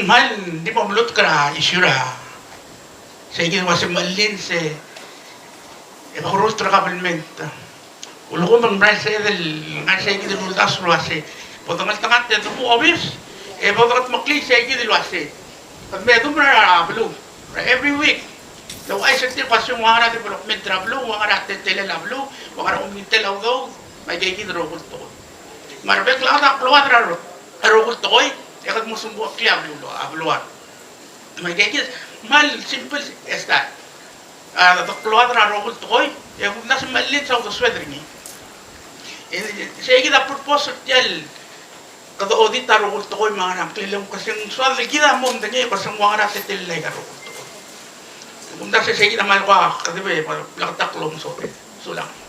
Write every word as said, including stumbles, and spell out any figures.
Kmal di mo meluut er a issue er a, sei kid el uase mechellins e, e bo kururt er a kabelment. Ulekum ng merael sebeched el ngar sei kid el uldasu el uase, bo dengeltengat e dmu obis, e bo dengeltengat sei kid el uase, kede me dmu er a beluu er a every week. Le uaisei er tir kmo ng ua ngera development er a beluu, ua ngera teletelel a beluu, ua ngera omengitel a udoud, me aike kid el rokui el tekoi. Me a rebek el chad a kload er a ro-, a rokui el tekoi, e kede mo sengkua a beluu, a beluu. Me aike kid, kmal simple as that. A, de kload er a rokui el tekoi, e kumdasu e mechellins a uldesued er ngii. E, sei kid a purpose er tia el kede audit a rokui el tekoi me a ngerang, kede leng, kede seng soad el kid a mo medengei, kede seng ua ngera teletelel aika el rokui el tekoi. Kumdasu e sei kid a kmal kuk, kede be, bleketakl el omesuub. Sulang.